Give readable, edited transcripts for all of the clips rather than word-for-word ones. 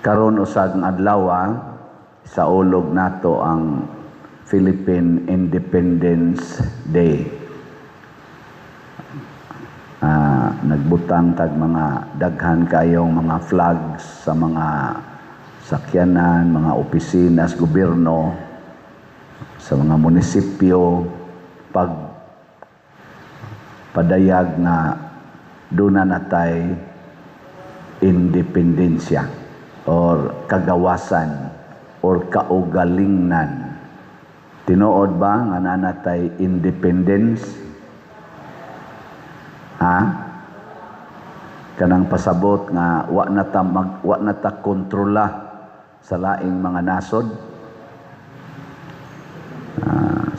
Karon usag nga adlaw, saulog nato ang Philippine Independence Day. Nagbutang tag mga daghan kayong mga flags sa mga sakyanan, mga opisina sa gobyerno, sa mga munisipyo, pag padayag nga duna natay independensya or kagawasan or kaugalingnan. Tinuod ba nga naa natay independence? Ha? Kanang pasabot nga wa na ta kontrola sa laing mga nasod.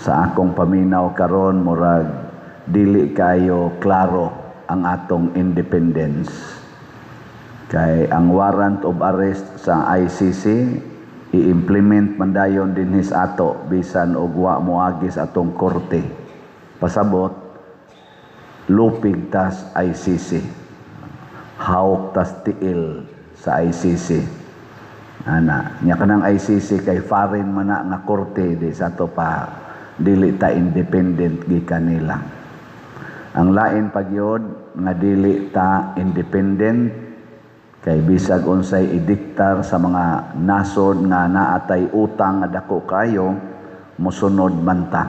Sa akong paminaw karon, murag dili kayo klaro ang atong independence. Kay ang warrant of arrest sa ICC i-implement man dayon dinhi sa ato bisan og wa moagi sa atong korte. Pasabot, lupig tas ICC. Hawk tas tiil sa ICC. Ana, nya kanang ICC kay foreign man na nga korte, di sa ato pa dili ta independent gikan nila. Ang lain pa gyud nga dili ta independent kay bisag unsay idiktar sa mga nasod nga naatay utang nga dako kayo, mosunod man ta.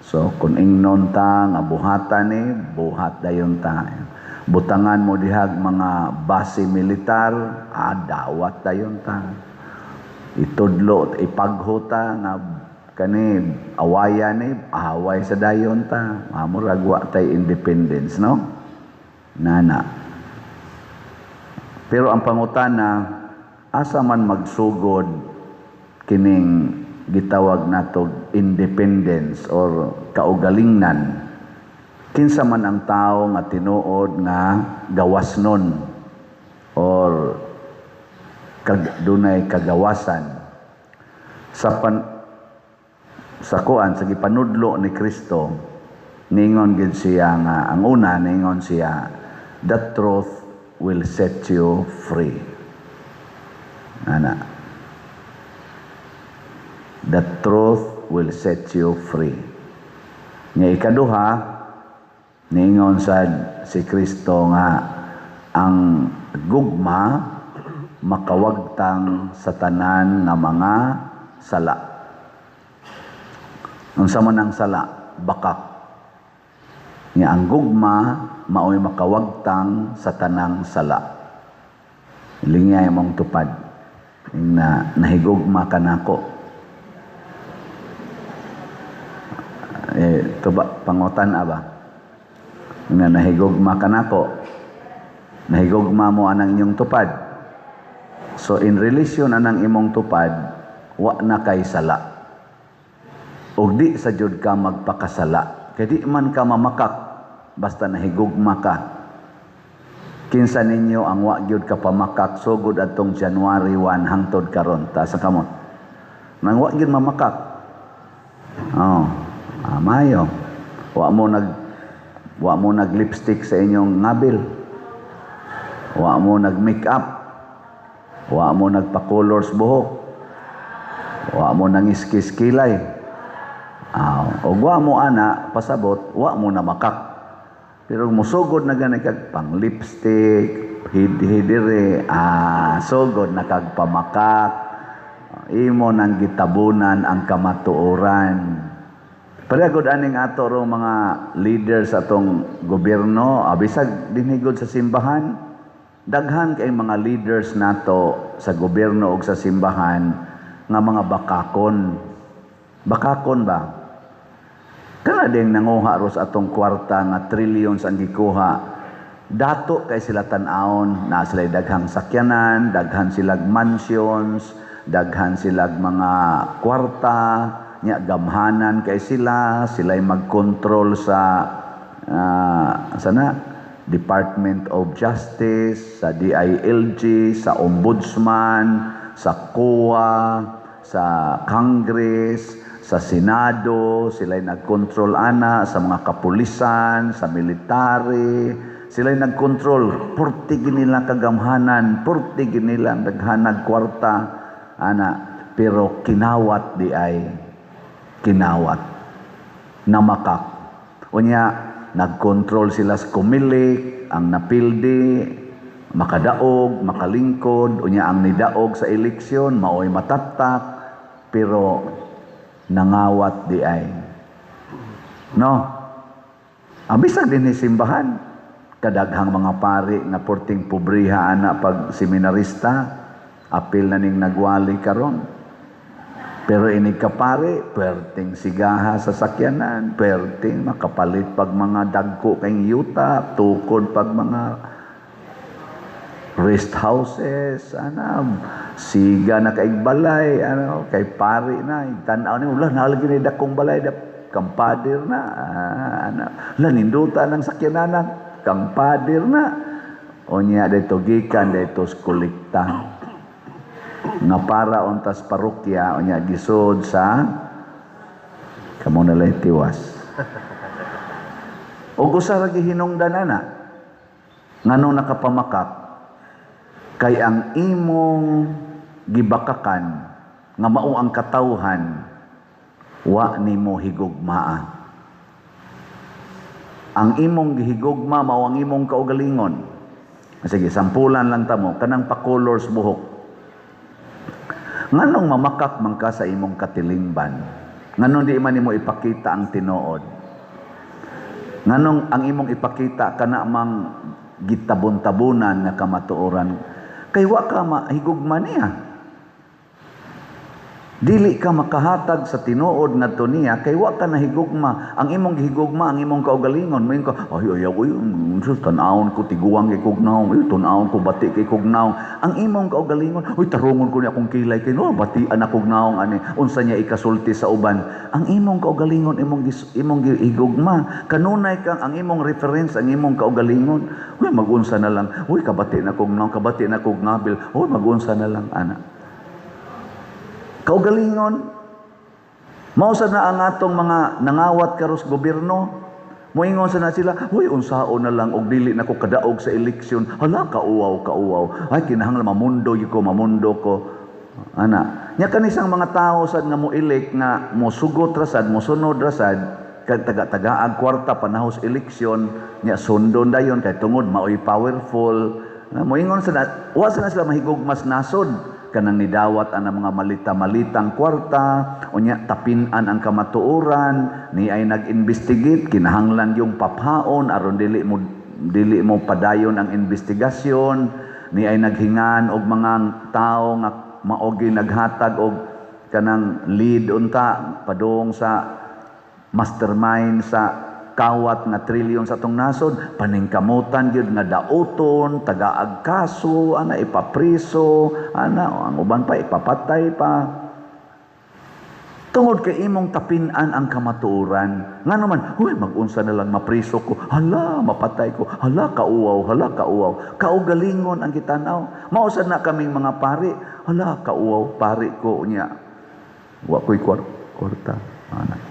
So kung ingnon ta nga buhatan ni, buhat dayon ta. Butangan mo dihag mga base militar, dawat dayon ta. Itudlo, ipaghuta nga kani awayan ni, away sa dayon ta. Murag wa tay independence, no? Nana. Pero ang pangutana, asa man magsugod kining gitawag natog independence or kaugalingnan? Kinsa man ang tao nga tinuod nga gawasnon or dunay kagawasan? Sa kuan, sa gipanudlo ni Kristo, ningon gid siya nga ang una, ningon siya, "The truth will set you free." Ana. The truth will set you free. Nga ikaduha, ningon sad si Kristo nga ang gugma makawagtang sa tanan nga mga sala. Unsa man ang sala? Bakak. Nga ang gugma maoy makawagtang sa tanang sala. Lingay mong tupad. Na nahigugma ka nako. Eh, tuba, pangutan aba. Nga nahigugma ka nako. Nahigugma mo anang inyong tupad. So in relation anang imong tupad, wa na kay sala. Og di sa jud ka magpakasala. Kay di man ka mamakak basta nahigugma ka. Kinsa ninyo ang wa gyud ka pamakak sugod atong January 1 hangtod karon? Taas ang kamot. Nang wa gyud mamakak. Oh, mayo. Wa mo nag lipstick sa inyong ngabil. Wa mo nag make-up. Wa mo nagpa-colors buhok. Wa mo nangiskis kilay. Og wa mo ana, pasabot, wa mo na makak. Pero musugod na gani kag pang lipstick, hidire, sugod na kag pamakak. Imo nang gitabunan ang kamatuoran. Pareha gud aning ato rong mga leaders sa atong gobyerno, bisag dinhi gud sa simbahan, daghan kay mga leaders nato sa gobyerno ug sa simbahan nga mga bakakon. Bakakon ba? Kana ding nanguha ros atong kwarta nga trillions ang gikuha. Dato kay sila tan-awon, naa sila daghang sakyanan, daghan silag mansions, daghan silag mga kwarta, nya gamhanan kay sila, sila'y magkontrol sa sana Department of Justice, sa DILG, sa Ombudsman, sa COA, sa Congress, sa Senado, sila'y nagkontrol ana sa mga kapulisan, sa military, Sila nagkontrol, purti nila kagamhanan, purti nila naghanag kwarta ana, pero kinawat di ay, kinawat namakak. Unya nagkontrol sila sa Comelec, ang napildi makadaog, makalingkod, unya ang nidaog sa eleksyon maoy matatak, pero nangawat di ay, no? Ang bisag din ni simbahan, kadaghang mga pari nga porting pobriha ana pag seminarista, apil na ning nagwali karon. Pero inig kapari, perting sigaha sa sakyanan, perting makapalit pag mga dagko kay yuta, tukod pag mga rest houses, ana, siga na kaigbalay, ano, kay pari na, tan-aw ni wala nalagi ni dakong balay, da, kang pader na, ana, la ninduta ng sakyanan, kang pader na. Unya dito gikan dito sa kolekta nga para untas parokya, unya gisod sa kamo na lang tiwas. O usa ra gihinungdan ana, nganong nakapamakak? Kay ang imong gibakakan nga mao ang katawhan, wa nimo higugmaa. Ang imong gihigugma mao ang imong kaugalingon. Sige, sampulan lang tamo kanang pa-colors buhok. Nganong mamakak man ka sa imong katilingban? Nganong di man nimo ipakita ang tinuod? Nganong ang imong ipakita kana mang gitabon-tabunan nga kamatuoran? Kay wa ka mahigugma niya. Dili ka makahatag sa tinuod ngadto niya kay wa ka nahigugma. Ang imong gihigugma ang imong kaugalingon. Moingon ka, "Ay, ayaw ko yun. Sus, tan-awon ko tiguang kay kog nawong. Ay, tan-awon ko bati kay kog nawong." Ang imong kaugalingon, "Uy, tarungon ko ni akong kilay kay no, batian akong nawong ani. Unsa niya ikasulti sa uban?" Ang imong kaugalingon imong gihigugma. Kanunay kang ang imong reference ang imong kaugalingon. "Uy, magunsa na lang. Uy, kabati na kog nawong, kabati na kog ngabil. Uy, magunsa na lang ana." Kaugalingon, mao sa na ang atong mga nangawat karos gobyerno. Moingon sa na sila, "Uy, unsaon na lang og dili na ko kadaog sa eleksyon. Hala, kauwaw, kauwaw. Ay, kinahanglan mamundo ko, mamundo ko." Ana. Nya kanisang mga tao sad nga mo-elect nga mosugot ra sad, mosunod ra sad, kag taga-tagaag kwarta panahos eleksyon, nya sundon dayon kay tungod maoy powerful. Moingon sa na, wa sa na sila mahigugmas nasod, kanang nidawat ang mga malita-malitang kwarta, unya tapin-an ang kamatuoran ni ay nag-investigate, kinahanglan yung paphaon aron dili mo padayon ang investigasyon, ni ay naghingan og mga tao nga maogi naghatag og kanang lead unta padung sa mastermind sa kawat nga trilyon sa atong nasod, paningkamutan gyud nga dauton, tagaag kaso ana, ipapriso ana, ang uban pa ipapatay pa, tungod kay imong tapin-an ang kamatuoran. Ngano man, "Huy, mag-unsa na lang, mapriso ko, hala, mapatay ko, hala, kauwaw, hala, kauwaw." Kaugalingon ang gitanaw. Mao sad na kaming mga pari, "Hala, kauwaw, pari ko niya wa ko'y kwarta ana.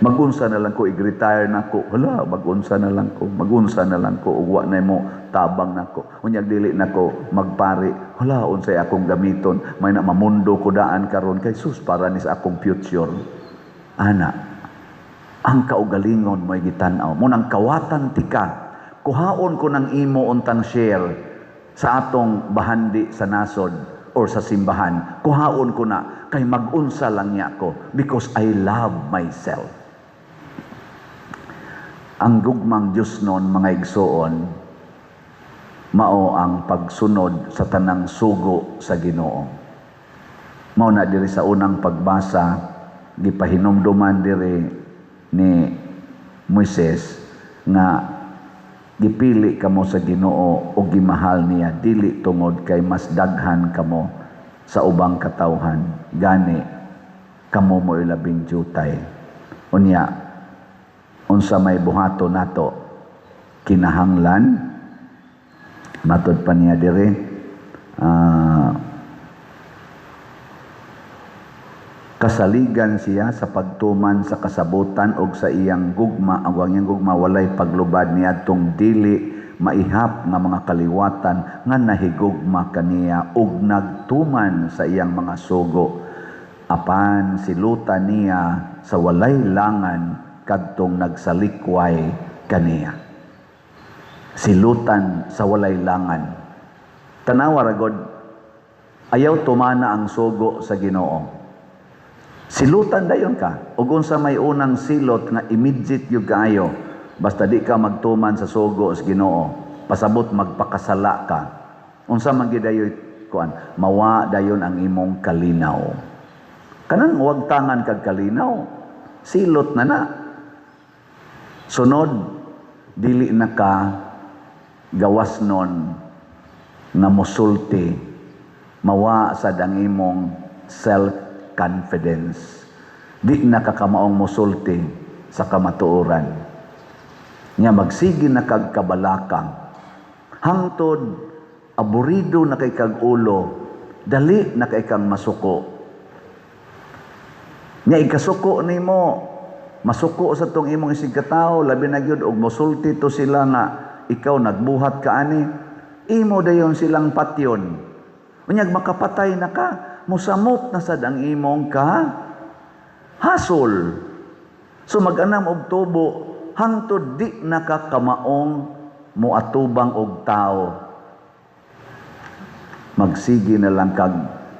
Magunsa na lang ko, i-retire na ko. Hala, magunsa na lang ko, magunsa na lang ko, ug wa na mo tabang nako. Unyag dili na ko magpari. Hala, unsay akong gamiton? May na mamundo ko daan karon kay sus para ni sa akong future." Ana, ang kaugalingon mo'y gitan-aw. Mo nang kawatan tika, kuhaon ko ng imo untang share sa atong bahandi sa nasod or sa simbahan. Kuhaon ko na kay magunsa lang niya ko because I love myself. Ang gugmang Diyos noon, mga igsoon, mao ang pagsunod sa tanang sugo sa Ginoo. Mao na diri sa unang pagbasa, gipahinumduman diri ni Moises nga gipili kamo sa Ginoo o gimahal niya dili tungod kay mas daghan kamo sa ubang katawhan, gani kamo mo'y labing jutay. Unya unsa may buhato nato? Kinahanglan, matod pa niya diri, Kasaligan siya sa pagtuman sa kasabutan og sa iyang gugma, ang iyang gugma walay paglubad niadtong dili maihap nga mga kaliwatan nga nahigugma kaniya ug nagtuman sa iyang mga sugo. Apan silutan niya sa walay langan kadtong nagsalikway kaniya. Silutan sa walay langan. Tanawa ra god, ayaw tumana ang sugo sa Ginoo. Silutan dayon ka. Ug unsa may unang silot nga immediate gyud kaayo, basta di ka magtuman sa sugo sa Ginoo, pasabot magpakasala ka. Unsa man gyud dayoy kuan, mawa dayon ang imong kalinaw. Kanang wagtangan kag kalinaw, silot na na. Sunod, dili na ka gawas nun nga musulti, mawa sad ang imong self-confidence. Di na ka kamaong musulti sa kamatuoran. Nya magsige na kag kabalakang. Hangtod aburido na kay kag ulo, dali na kay kang masuko. Nya ikasuko nimo, masuko sa tong imong isig katawo, labi na gyud og mosulti to sila nga ikaw nagbuhat ka ani, imo dayon silang patyon. Unyag makapatay na ka, musamot na sad ang imong ka hasol. So mag-anam og tubo hangtod di na ka kamaong moatubang og tao. Magsige na lang kag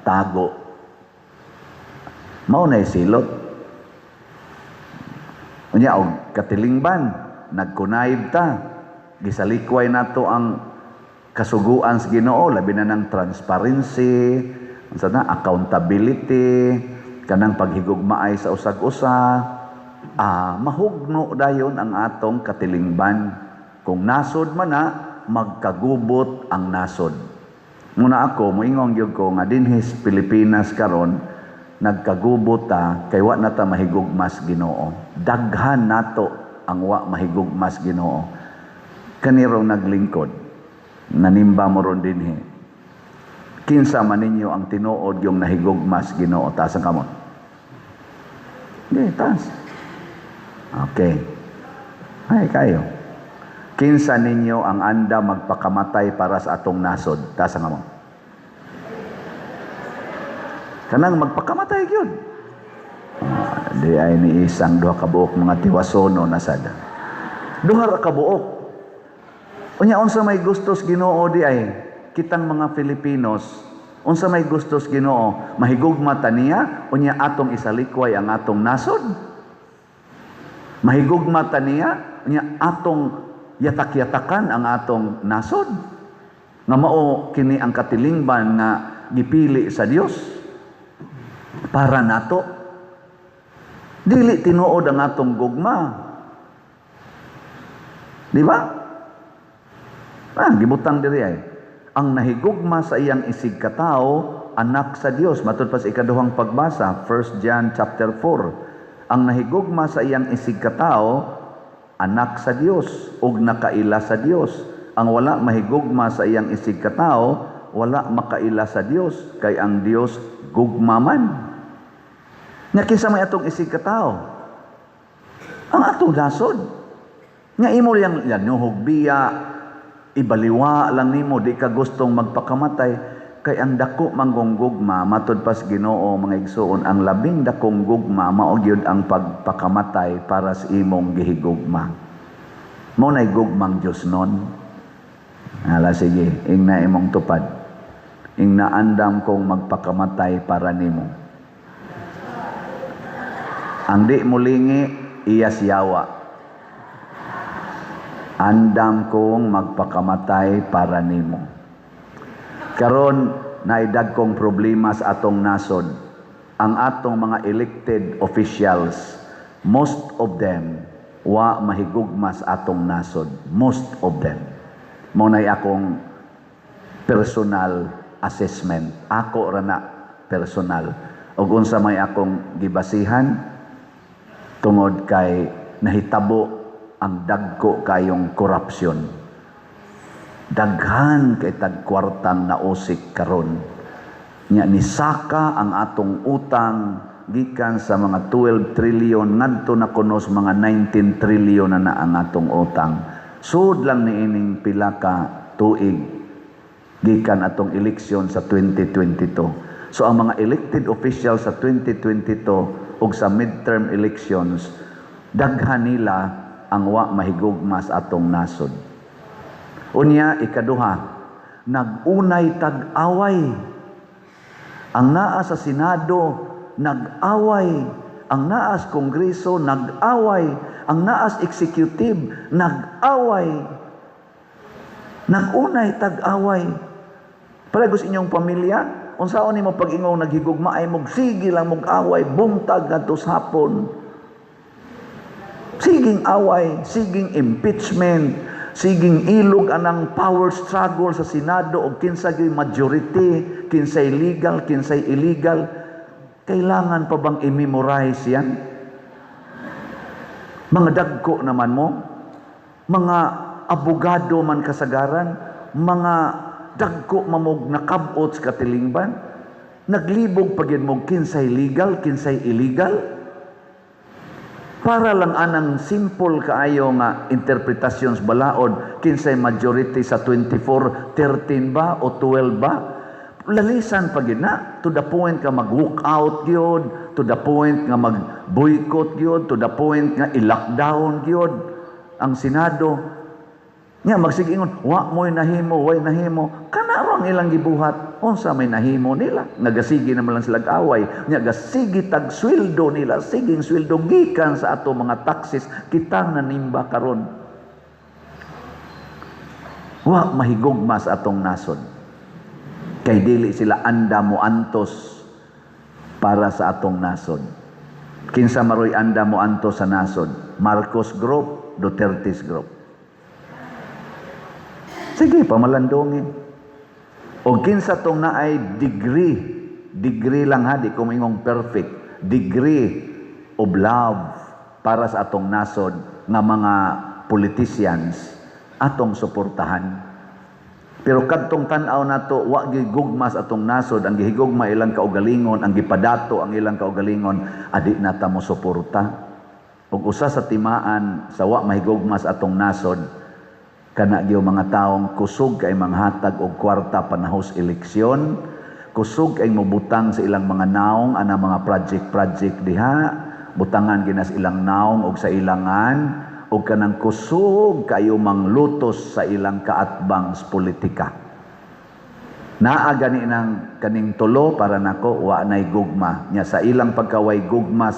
tago. Mao na silot. Unya og katilingban, nagkunayib ta. Gisalikway nato ang kasuguan sa Ginoo, labi na ng transparency, unsa na, accountability, kanang paghigugmaay sa usag-usa. Mahugno dayon ang atong katilingban. Kung nasod man na, magkagubot ang nasod. Muna ako, moingon gyud ko nga dinhi sa Pilipinas karon nagkagubot ta kay wa na ta mahigugmas Ginoo. Daghan nato ang wa mahigugmas Ginoo. Kanirong naglingkod, nanimba mo ron dinhi. Kinsa man ninyo ang tinuod yung nahigugmas Ginoo? Taas ang kamot. Hindi, taas. Okay. Ay, kayo. Kinsa ninyo ang anda magpakamatay para sa atong nasod? Taas ang kamot. Kanang magpakamatay gyud. Di ay ni isang duha ka buok mga tiwasono na sad. Duha ra ka buok. Unya unsa may gustos Ginoo di ay kitang mga Filipinos, unsa may gustos Ginoo? Mahigugma ta niya, unya atong isalikway ang atong nasod? Mahigugma ta niya, unya atong yatak-yatakan ang atong nasod? Nga mao kini ang katilingban nga gipili sa Dios para nato. Dili tinuod ang atong gugma. Di ba? Gibutang diri ay ang nahigugma sa iyang isig katawo, anak sa Dios. Matud pa sa ikaduhang pagbasa, 1 John chapter 4. Ang nahigugma sa iyang isig katawo, anak sa Dios ug nakaila sa Dios. Ang wala mahigugma sa iyang isig katawo, wala makaila sa Dios, kay ang Dios gugma man. Nya kinsa may atong isig katawo? Ang atong nasod. Nga imo yang yanuhog biya, ibaliwa lang nimo, di ka gustong magpakamatay, kay ang dako manggong gugma matud pas Ginoo, mga igsuon, ang labing dakong gugma mao gyud ang pagpakamatay para sa imong gihigugma. Mao nay gugmang Dios nun. Hala, sige, ingna imong tupad. Ingna, "Andam kong magpakamatay para nimo." Ang di mulingi, iya siyawa. "Andam kong magpakamatay para nimo." Karon naay kong problema sa atong nasod. Ang atong mga elected officials, most of them wa mahigugma sa atong nasod. Most of them. Mao nay akong personal assessment. Ako ra na personal. Ug unsa may akong gibasihan, tungod kay nahitabo ang dagko kayong korupsyon. Daghan kay tag kwartang nausik karon. Nya nisaka ang atong utang Gikan sa mga 12 trillion ngadto na kuno sa mga 19 trillion na na ang atong utang. Sud lang niining pila ka tuig gikan atong eleksyon sa 2022. So ang mga elected officials sa 2022 ug sa midterm elections, daghan nila ang wa mahigugma sa atong nasod. Unya, ikaduha, nag-unay tag-away. Ang naa sa Senado, nag-away. Ang naa sa Kongreso, nag-away. Ang naa sa executive, nag-away. Nag-unay tag-away. Pareho sa inyong pamilya, unsaon nimo pag-ingong naghigugmaay mo, sige lang mog away, buntag ngadto sa hapon. Siging away, siging impeachment, siging ilog anang power struggle sa Senado og kinsa gyud majority, kinsay legal, kinsay illegal. Kailangan pa bang i-memorize yan? Mga dagko naman mo, mga abogado man kasagaran, mga dagko mamog nakabot sa katilingban, naglibog pa gyud mo kinsay legal, kinsay illegal. Para lang anang simple kaayo nga interpretations balaod, kinsay majority sa 24, 13 ba o 12 ba? Lalisan pa gyud na to the point ka mag-walk out gyud, to the point nga mag-boycott gyud, to the point nga i-lockdown gyud ang Senado. Nya magsigingon, wa mo'y nahimo, way nahimo. Kana ang ilang gibuhat. Unsa may nahimo nila? Nagasigi naman lang sila away. Nya gasigi tag sweldo nila, siging sweldo gikan sa ato mga taxes kitang nanimba karon. Wa mahigugma sa atong nasod. Kay dili sila anda mo antos para sa atong nasod. Kinsa maroy anda mo antos sa nasod? Marcos Group, Duterte's Group. Sige, pamalandongin. O kinsa tong naay degree, degree lang ha, di ko moingong perfect, degree of love para sa atong nasod nga mga politicians, atong suportahan. Pero kadtong tan-aw nato, wa gigugma sa atong nasod, ang gihigugma ilang kaugalingon, ang gipadato ang ilang kaugalingon, adi na ta mo suporta. Ug usa sa timaan sa wa mahigugma sa atong nasod, kana gyud mga taong kusog kay manghatag og kwarta panahos eleksyon, kusog kay mobutang sa ilang mga naong ana mga project-project diha, butangan ginas ilang naong og sa ilangan, og kanang kusog kayo manglutos sa ilang kaatbang sa politika. Naa gani nang kaning tulo, para nako wa nay gugma. Nya sa ilang pagkaway gugma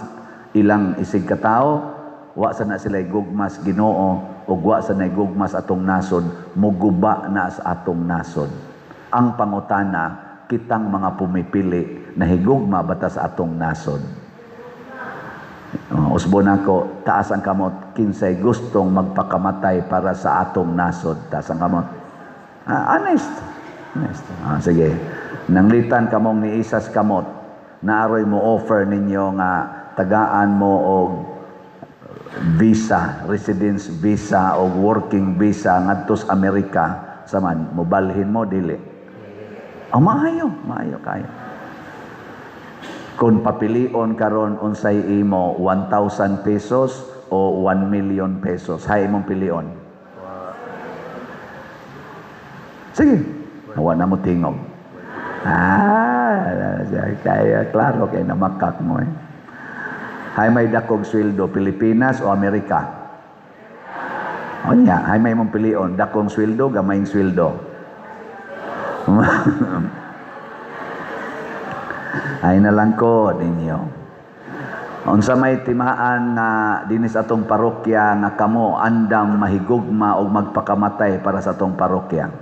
ilang isig katao, wa sa na sila gugma sa Ginoo ug wa sa nay gugma sa atong nasod, muguba na sa atong nasod. Ang pangutana, kitang mga pumipili, nahigugma ba ta sa atong nasod? Oh, usbon ako, taas ang kamot, kinsay gustong magpakamatay para sa atong nasod. Taas ang kamot. Ah, honest. Honest. Ah, sige. Nanglitan kamong ni isas kamot, naaroy mo offer ninyo nga tagaan mo og visa, residence visa o working visa ngadto sa Amerika, saman mobalhin mo, dili? Oh, maayo, maayo kayo. Kung papilion karon unsay imo, 1,000 pesos o 1 million pesos, hay imong pilion? Sige, wa na mo tingog. Ah, kaya klaro kay namakak mo eh. Hay may dakog sweldo, Pilipinas o Amerika? O niya, hay may mong pilion, dakong sweldo, gamayng sweldo? Ay na lang ko ninyo. Unsa may timaan nga dinis atong parokya nga kamo andam mahigugma og magpakamatay para sa atong parokya?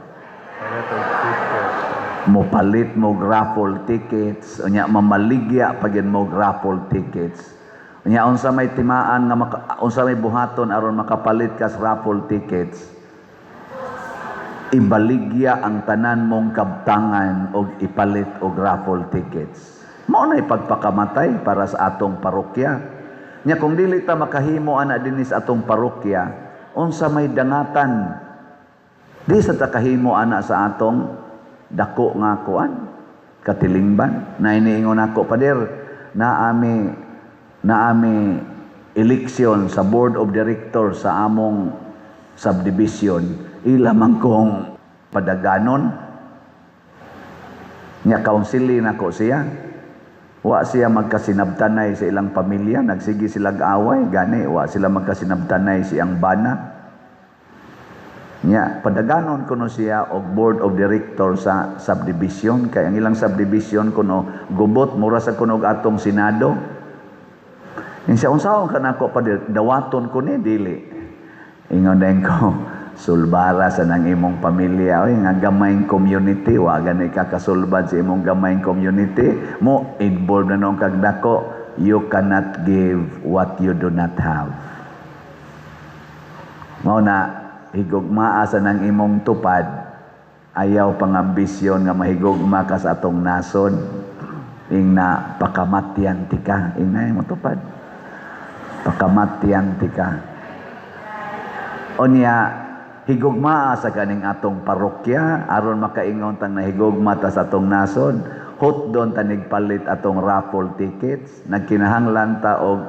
Mopalit mo raffle tickets, unya mamaligya pa gyud mo raffle tickets. Unya unsa may timaan nga maka, unsa may buhaton aron makapalit ka sa raffle tickets? Ibaligya ang tanan mong kabtangan og ipalit og raffle tickets. Mao na ipagpakamatay para sa atong parokya. Nya kung dili ta makahimo ana dinhi sa atong parokya, unsa may dangatan? Di sa ta kahimo ana sa atong dako nga kuan katilingban. Na iniingon ako, "Pader, Naami election sa board of directors sa among subdivision. Ila man kong padaganon. Nya counseling nako siya. Wa siya magkasinabtanay sa ilang pamilya, nagsige sila away, gani wa sila magkasinabtanay sa iyang bana. Nya padaganon kuno siya og board of director sa subdivision, kay ang ilang subdivision kuno gubot, mura sa kuno og atong senado. Insa unsaon ka nako pa dawaton ko ni? Dili. Ingon din ko, sulbara sa nang imong pamilya, oy, nga gamayng community, wa gani ka kasulbad sa imong gamayng community mo, involved na noong kag dako. You cannot give what you do not have. Mao na higugmaa sa nang imong tupad, ayaw pangambisyon nga mahigugma ka sa atong nasod. Ing na pakamatyan tika, ing na imong tupad, pakamatyan tika. Unya higugmaa sa kaning atong parokya, aron makaingon tang nahigugma ta sa atong nasod. Hotdon ta nigpalit atong raffle tickets. Nagkinahanglan ta og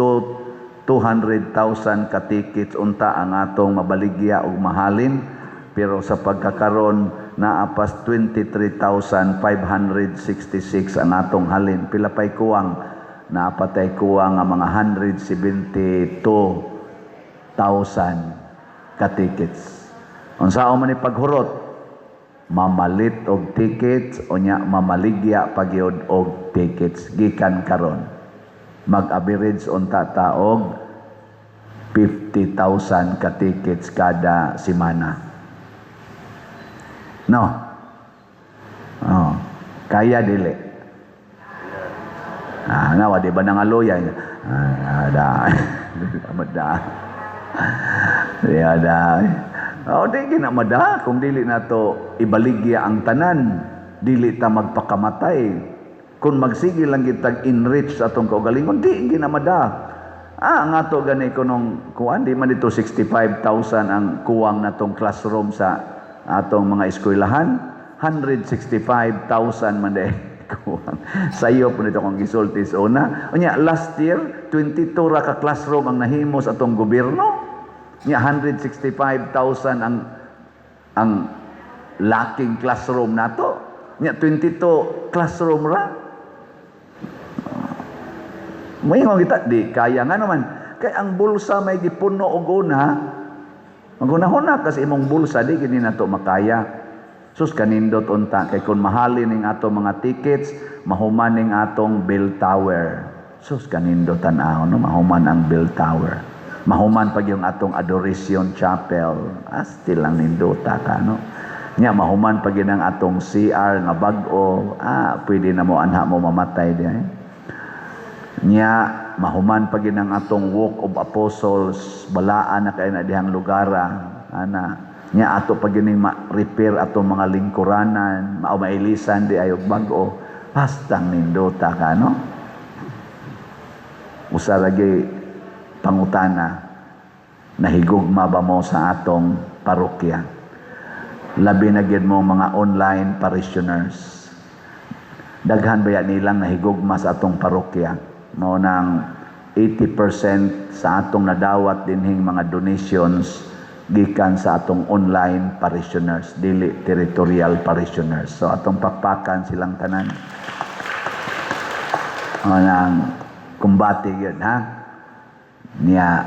200,000 ka tickets unta ang atong mabaligya og mahalin, pero sa pagkakaron naa pas 23,566 ang atong halin. Pila pay kuwang? Naa pa tay kuwang nga mga 172,000 ka tickets. Unsaon man ni paghurot? Mamalit og tickets, unya mamaligya pagyud og tickets gikan karon. Mag-average unta ta og 50,000 ka tickets kada semana. No? Oh, kaya dili? Ah, nawa di ba nangaluya? Ah, da. Mada. Di ada. Oh, di gina mada kung dili nato ibaligya ang tanan, dili ta magpakamatay. Kung magsige lang kitag enrich sa atong kaugalingon, di gina mada. Ah, ang ato gani kunong kuan, di man dito 65,000 ang kuwang natong classroom sa atong mga eskwelahan, 165,000 man di kuwang. Sayo po nito kung gisulti sa una. Unya, last year, 22 ra ka classroom ang nahimo sa atong gobyerno. Nya 165,000 ang lacking classroom nato. Nya 22 classroom ra. Moingon kita, di kaya nga naman. Kay ang bulsa may gipuno og una, magunahuna kasi imong bulsa, di gini nato makaya. Sus, kanindot unta kay kung mahalin ning ato mga tickets, mahuman ning atong bell tower. Sus, kanindot tan-aw, no, mahuman ang bell tower. Mahuman pag yung atong Adoration Chapel. Asti lang nindota ka, no. Nya mahuman pag yun ang atong CR nga bag-o, ah, pwede na mo anha mo mamatay di eh. Nya mahuman pag yun ang atong Walk of Apostles, balaan na kay na dihang lugara, ana. Nya ato pag yun ma-repair atong mga lingkuranan, mao mailisan di ayog bag-o. Bastang nindota ka, no? Usa lagi pangutana, nahigugma ba mo sa atong parokya? Labi na gyud mo mga online parishioners. Daghan baya nilang nahigugma sa atong parokya? Mao nang 80% sa atong nadawat dinhing mga donations gikan sa atong online parishioners, dili territorial parishioners. So atong pakpakan silang tanan. Mao nang kumbati gyud ha. Niya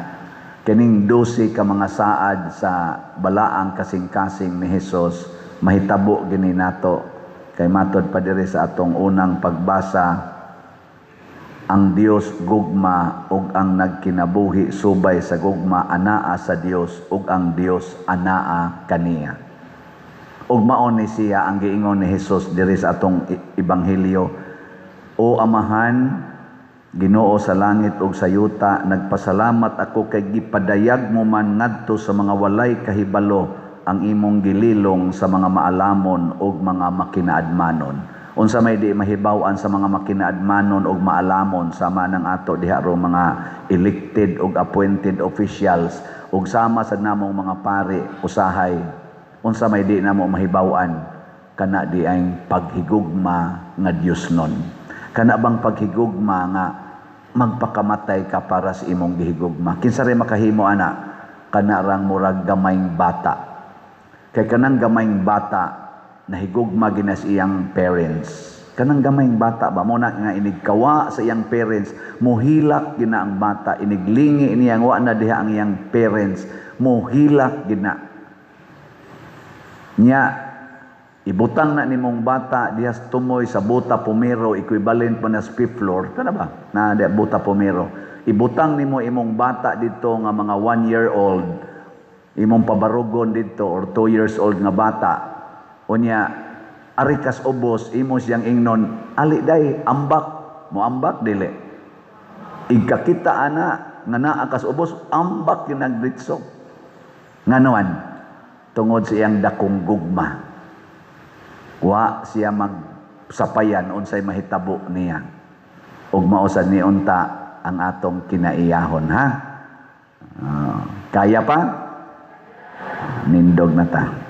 kining 12 ka mga saad sa balaang kasing-kasing ni Hesus mahitabo gini nato, kay matod pa diri sa atong unang pagbasa, ang Dios gugma ug ang nagkinabuhi subay sa gugma anaa sa Dios ug ang Dios anaa kaniya. Ug mao ni siya ang giingon ni Hesus diri sa atong ebanghelyo: "O Amahan, Ginoo sa langit ug sa yuta, nagpasalamat ako kay gipadayag mo man ngadto sa mga walay kahibalo ang imong gililong sa mga maalamon ug mga makinaadmanon." Unsa may di mahibaw-an sa mga makinaadmanon ug maalamon, sama ng ato diha ro mga elected ug appointed officials ug sama sa namong mga pari usahay? Unsa may di namo mahibaw-an? Kana di ang paghigugma nga Dios nun. Kana bang paghigugma nga magpakamatay ka para sa imong gihigugma. Kinsa ray makahimo ana? Kana rang murag gamayng bata. Kay kanang gamayng bata, nahigugma gina sa iyang parents. Kanang gamayng bata ba mo na nga inigkawa sa iyang parents, muhilak gina ang bata, iniglingi niyang wa na diha ang iyang parents, muhilak gina. Nya ibutang na nimong bata diha sa tumoy sa buta pumero, equivalent mo na sa fifth floor, kana ba? Na diha buta pumero. Ibutang nimo imong bata dito nga mga 1 year old, imong pabarugon dito or 2 years old nga bata. Unya ari kas ubos, imo siyang ingnon, "Ali day, ambak." Mo ambak dili? Igkakita ana nga naa kas ubos, ambak kinagritso. Nganuan? Tungod sa iyang dakong gugma. Wa siya magsapayan unsay mahitabo niya. Ug mao sad ni unta ang atong kinaiyahon, ha. Ah, kaya pa? Nindog na ta.